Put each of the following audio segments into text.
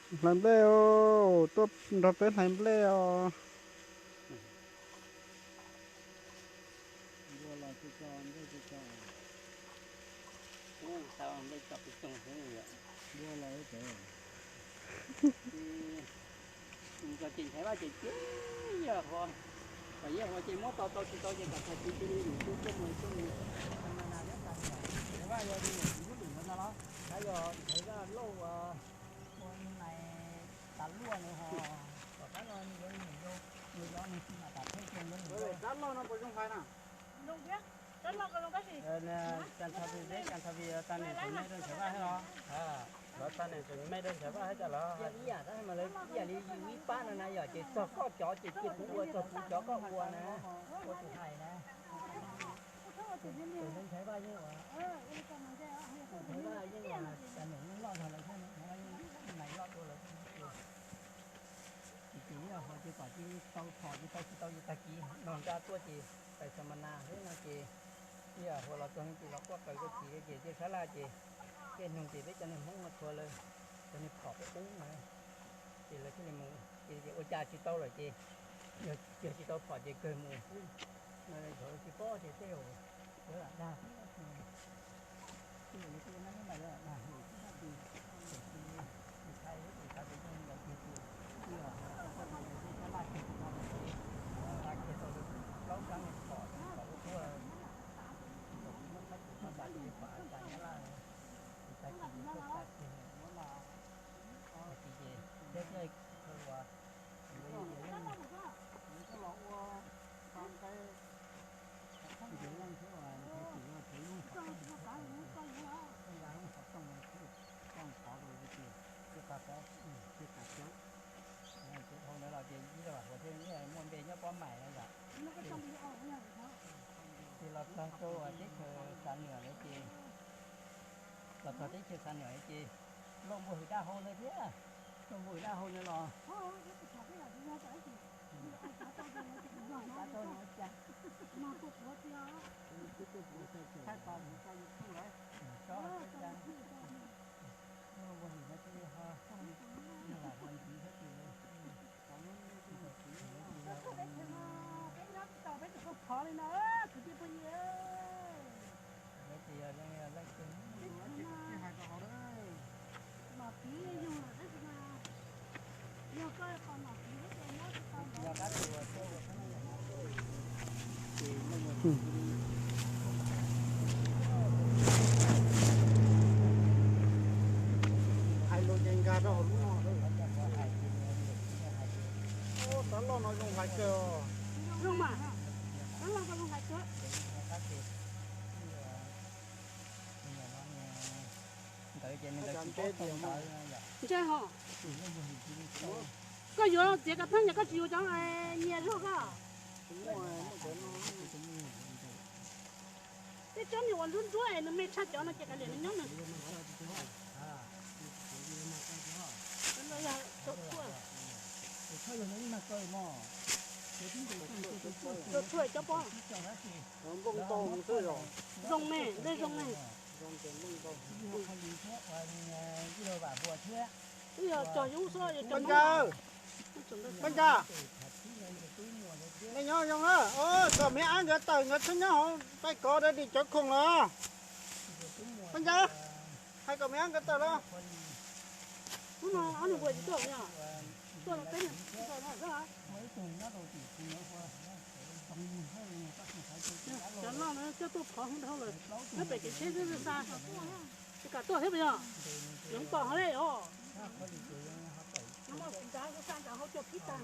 Hlais nplej os, tuaj nrog peb hlais nplej os. Nplej tso peb coog xwb yom. Nplej tso ces nrhiav vaj ces ces yog qhov, kom yog qhov ces muab tau tau tsis tau ces kom tag kis cia li yus tuaj tuaj mus tuaj mus. Nrhiav vaj yog li yus lub lwm no no los, nrhiav vaj lauj ua, ua nais tas luaj no ho, tom qab no nws yuav nws yau, nws yau nws tsis mam tas thawj ces yuav nws yau. Rab loj no puas zoo hlais na? Cas ntshe peb cas ntshe peb tag neem tseem me rau nrhiav vaj thiab los? Lawv tag neem tseem me rau nrhiav vaj thiab cas los? Ib yam tab mas lawv ib yam li yus ib pab no na yom, ces txog koj cov ces cia kuv ua, txog kuv cov koj ua na, ua tus hais na. Tus nrhiav vaj yeej ua, nrhiav vaj yeej ua tag neem yeej loj zog lawv thiab, nrhiav vaj yeej nais loj dua lawv thiab. Ces ib yam ho ces kom cia li tau phom ces tau tsis tau ces tag kis no nra tuaj ces pais xa ma nas thiab no ces ib yam ho los txog ces los quaj qw koj txiv ces thiaj sab laj ces tej hnub ces peb cov niag Hmoob no tshuav lawv cov niag phom peb qub na, ces lawv thiaj li mus ces ua cas tsis tau lawm ces yog tsis tau phom ces kawg mus xwb. No yog tsis paub ces tej zaum lawv lam dag xwb. Tej zaum lawv kuj ua nab nyob npaum lawv lam dag lawm xwb tab sis thaum tsis thaiv ces kav tes zoo nkaus kiag ces ib yam ho tau koj tus ntawd sab laj kiag tsis tau lawm ces laj kiag tau lawv plaub tsab niag phom kom ua tuaj, thaum tsis muab thaib tus no tas ces pam cas nyab laj tsis tas ces yus tuaj tas kiag muab no tag kis ces thiab thiaj khaws ua. Ces dhau ntawd los ces ib los ua thiaj muaj npe nyob pob mais no yom. Ces los txog rau teb chaws Xav Nwam lawm ces, los txog teb chaws Xav Nwam ces lauj npua hwm daj hau ntawd thiab. Lauj npua hwm daj hau ntawd los lauj npua hwm no thiaj li ho, lam ua ntxiv thiab ces lawv ces yog ua li no, lawv ces yog leej twg, yog qab tus ua tuaj ua xab na. Hais lus ces nkag rau hauv lub no. Tab loj no zoo hlais kawg os. Zoo mas, tab loj koj zoo hlais kawg. Ntawd ces nws ntawd tsis paub tau ntawd yom. Ntshe ho. Koj yuav txiav kav pheej ces koj tsis yuav cov nyias zog koj. Peb cov niag uas nruab nruab es nws me tshaj cov no ces kav liam nws nyob nws. Cov tshuaj, cov tshuaj cov pob. Zoo ne, nplej zoo ne. Twb yog cog yub xwb. Paj Nkaj, Paj Nkaj, nej nyob zoo na. Kom me ab nkawd tawm nkawd txhob nyob hauv paj kov dab dim cov khoom los. Paj Nkaj, hais kom me ab nkawd tawm los. Hnub no ob niag npua tsis tuaj os, tuaj peb niag npua no xwb. Cov loj no coj tuaj phov hwv dhau lawm, nyob pem kev tsheb xwb xa. Tsis kam tuaj thiab puas yog? Yuav pom hov le os. Nws muaj txiv nrad xa nrad hauv cua phib tag.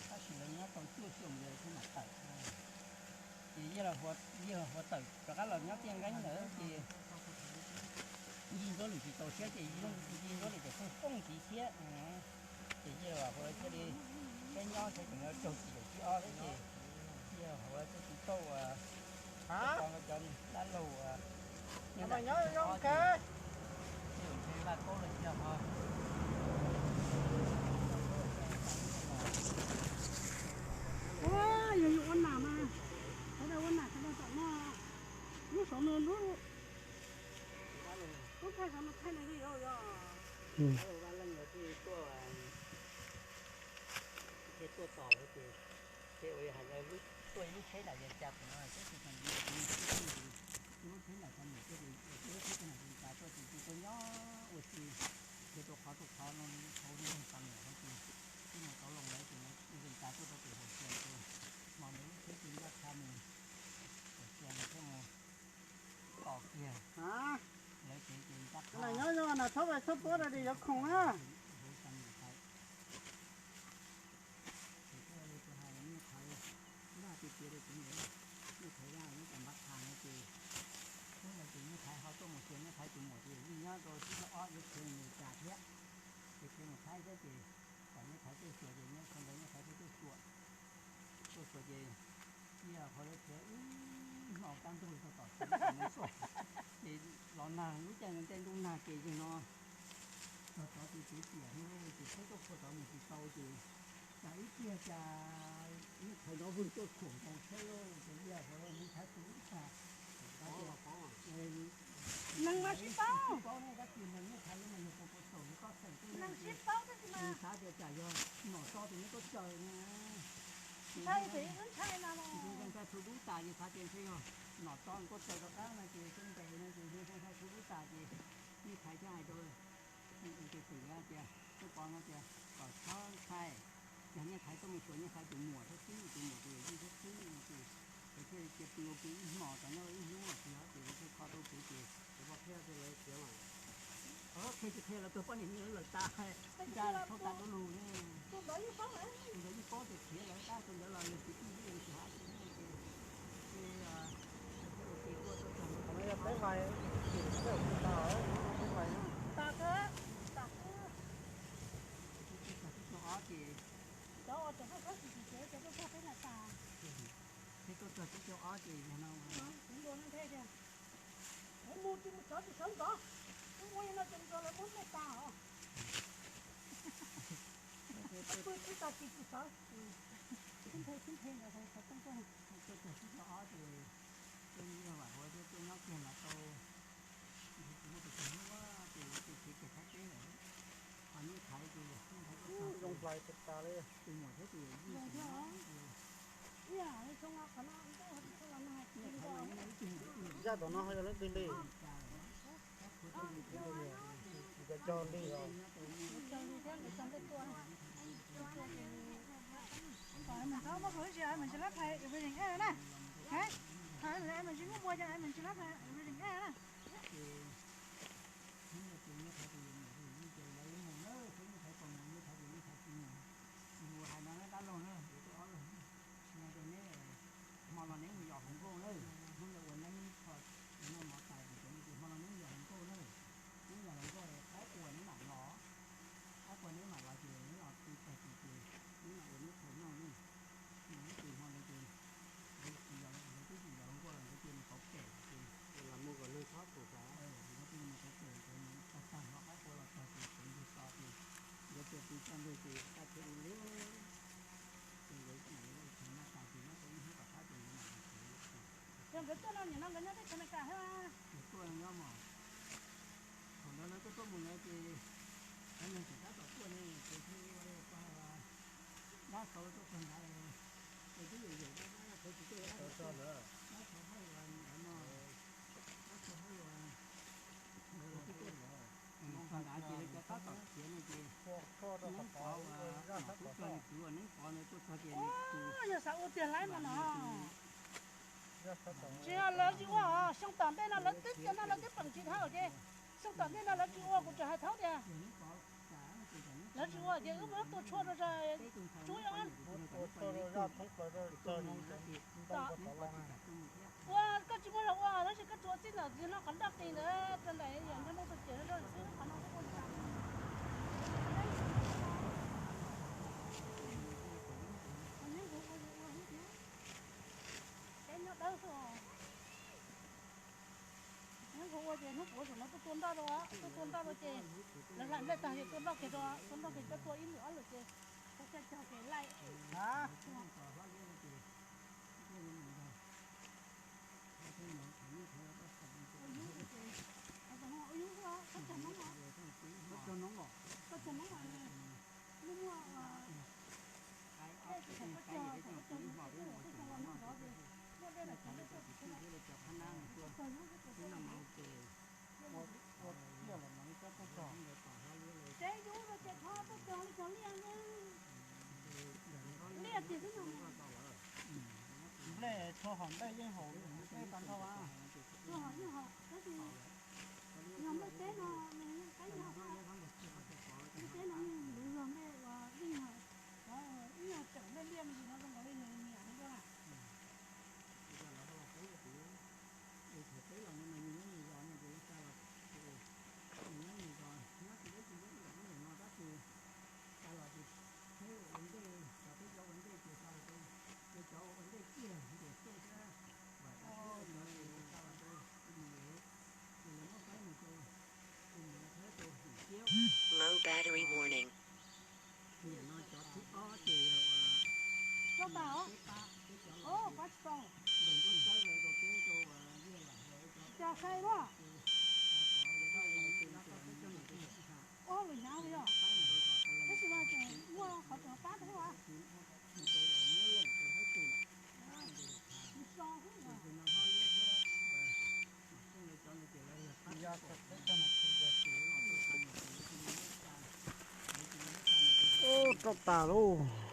Tab sis lawv nyob tau cuaj xyoos thiab mam tawm. Ces yij laus Huas tawm rov qab los nyob Tiaj Nkeeb ntawd ces yij Ntsuab Lwm tsis tau siab ces yij Ntsuab Lwm tseem pheej poob ntxiv thiab. Ces yij laus Huas thiaj li, peb nyob thiab tseem yuav raug tsis caum tsib ob thiab ces yij laus Huas thiaj tsis tau ua, cov dab laug nyob nrog Npaj Kaub los yog ho. Ua, yog yus ua nam mas. Tos lawv ces, ces ua li hais lawv lub, tuaj ib lub tsheb nram Vias Cas pem no, tsheb tsis tau, ib lub tsheb nram Xas Muas tuaj ces, lub tsheb nram Vias Cas tuaj ces, ces tuaj nyob ua si, ces rau qhov rau qhov no hauv lub Xas Muas no ces, twb mus tau loo lawv ces, Vias Cas tuaj rau pem Huam Xias ces, hmo ntawd lub tsheb ces ncaj qha mus Huam Xias thiab mus tos kiag lawv tsev ces ncaj qha. Nyob zoo na, txhob txhob puab rau yuav khoom na. Ces thiaj li kuv hais Nyiaj Thaiv Vaj tias tias rau kuv ntawd, Nyiaj Thaiv Vaj nyob tom Npab Thas no ces, hnub ntawd ces Nyiaj Thaiv ho tuaj mus xyuas Nyiaj Thaiv tus muam ces yeej nyob rau xib hawb ob yuav khiav mus Amelikas thiab, ces khiav mus Thaib thiab ces kom Nyiaj Thaiv tuaj xyuas ces nyob thaum ntawd Nyiaj Thaiv thiaj tuaj xyuas, tuaj xyuas ces cia qhov lawv khiav ib hmo kaj ntug txog tom Xas Muas, ces los nag lub caij ntej ntuj nag ces yog no txog tod ces kev tiam no ces tsheb tuaj txog tod mus tsis tau ces cas ib pliag cas Nyiaj Thaiv nrov vwg tuaj txhuam nkaus tsheb lauj, ces cia qhov Nyiaj Thaiv tu lub tag. Neeg mas sib paub, paub ne, tab sis mas Nyiaj Thaiv mas yog tus puas xaum yog koj xeem tej neeg sib paub tab sis mas xav tias tsam yog Nom Tso tus nyob tuaj caw na. Ntshai ces wb ntshai no los. Ntshai txhua lub tas ces xav tias ntshe yog Nom Tso tuaj caw rov qab no ces tej ntes no ces ntshai txhua lub tas ces Nyiaj Thaiv thiaj hais rau tus xeem tias, Tub Pov no tias kom txhob ntshai, yog Nyiaj Thaiv tuaj mus xyuas Nyiaj Thaiv tus muam thiab xwb, tus muam tus yawm yij thiab xwb no ces lawv thiaj li cia pw ua ke ib hmos tau nyob ib hnub no ces ho ces lawv thiaj kho tau kev ces lawv pom qhia tias lawv khiav mas, qhia tsis qhia lawv tus poj niam nyiag lawm tas, ntshai thauj tas dua lug ne. Tus ntawd yeej paub tias khiav lawm tab sis ntawd los nws tsis pw nws tsis hais ces, ces lawv thiaj ua ke tuaj txog. Qhov no yog peb vais, peb vais, peb vais. Tas kawg, tas kawg. Txog xib caug ob ces, cov uas tseem tuaj txog xib caug peb na tas. Peb tuaj txog xib caug ob ces yog no, kuv ntuas no nthe tias, kuv mus tsis mus sawv tsis sawv ntxov, kuv ua li no ces nrog lawv muab nplej tas os. Pw tsis tag tsis tsis sawv. Sib nthe sib nthe ntawd xov tooj tuaj. Tuaj txog xib caug ob ces tuaj nyob vam hauv thiab tuaj nyob kiag los tau, ntshe tsis muaj tus kawg hnub ces tus khiav kiag Thaib teb lawm. Ho Nyiaj Thaiv ces Nyiaj Thaiv tuaj txog zoo nplais tas tas li. Tus muam thiab tus yawm yij, zaj tom no ho yog leej twg li? Cov cog li os. Thaum lawv mus tsis muaj npua ces lawv mus tsis lab phais reading na. Hnub no ces Nyiaj Thaiv tus yawm yij ces lawv mus na, Nyiaj Thaiv tau mus, Nyiaj Thaiv tus Nyiaj Thaiv tsis mus. Mus hais no na dab laug na, kuv tuaj ob leeg no ces neb hmo no neb mus yos hluas nkauj na, hnub no ua neeb kho noj mov tas ces cov no ces hmo no neb mus yos hluas nkauj na. Neb yos hluas nkauj qaib qua neb mam los, qaib qua neb mam los ces neb los pw tag kis ces neb mam ua neb qhov noj na. Ces hmo ntawd ces lawv tsis yos, lawv twb tsis yos hluas nkauj los nkawd cia mus kauv pem ces, los mus kom neeg txhob pum tas, nkawd cia mus kauv pem ces mus tag tag hmo qaib qua los txog ces kauv ntug to ces nkawd cia pw txoj ntug ces kaj thiab ua li ces nkawd mam li ua chaw noj tas ces nyob tau ib hnub tom qab ces nkawd mam li khiav. Yog nkawd tuaj no nim no nkawd nyob teb chaws Amelikas thiab. Nkawd tuaj nyob mas, thaum ntawd lawv tuaj tuaj mus ntawd ces lawv neeg tseem tab tom tuaj ne ces thiaj li ua li koj hais, dab xauv tuaj txog ntawd, ces twb yam yam dab dab qhov tsis tuaj, dab xauv haj yam ntawd no, dab xauv haj yam ntawd los twb tuaj. Txog ntawd ces lawv cov tab tom khiav no ces Neeb Pov uas nom tub rog li kwv uas Neeb Pov ntawd tuaj txog ces nws tus, yog xav ua tiag laib no no. Tsis yog lawv tsis ua, xyoo tom ntej no lawv twb tias no lawv twb peem tsis dhau ces xyoo tom ntej no lawv tsis ua, kuv tseem hais thaub tias lawv tsis ua ces wb muab tua tshuaj rau, tshuaj, ua koj tsis muaj zog ua tab sis koj tsuas txij ntawm no qhov nroj qis ntawd rau ntawm yam nrog moo tus ciam rau xwb, qhov no kuj ua li cas. Nyob nkuv ua xwb os. Nyob nkuv ua ces hnub puav saum no tuaj tua nroj rau, tuaj tua nroj rau ces lawv hlais nplej tag ces tua nroj kiag rau, tua nroj kiag coj tua ib lwm ob lwm ces txhob xyaj cog ces laij. Ua yub ces, ua yub xwb, koj cog noob os. Koj cog noob os. Muaj muaj, Hom ntej yeej haum tej tag nrho a. Tuaj hom yeej haum tab sis yog nplej teb no nws yeej qab yog thiab. Nplej teb no yeej luv zog nplej uas vij, cov ib yam tseem nplej liaj me ntsis no zoo nkaus li nws nyiam heev dua na. Ces lawv ho los peb tias, es thaum peb los no mas nws nyob nws zos no ces lawv xa los, ces nws nyob nws zos nyob tsis deb tsis nyob ib ntam ib ntam no tab sis xa los ces peb ua ntej, cov peb cov ua ntej ces xa los rau, ces cov ua ntej kiag ces tuaj thiab, vam cov peb ua cov ces xa los rau tus niam lawv, ces lawv muab faib mus rau tus niam lawv faib rau hwm kiab. Low battery warning. Nim no cov thib ob ces yog Rau tas os. Peb pab, peb cov los ces npawg Nkauj Txawb lawv rau peb rau Viaj Lam lawv cov, Cas sai luaj. Ua lwm hnyav yog, tab sis mas tseem muaj qhov tseem pab thiab as. Ub, rau tas lauj.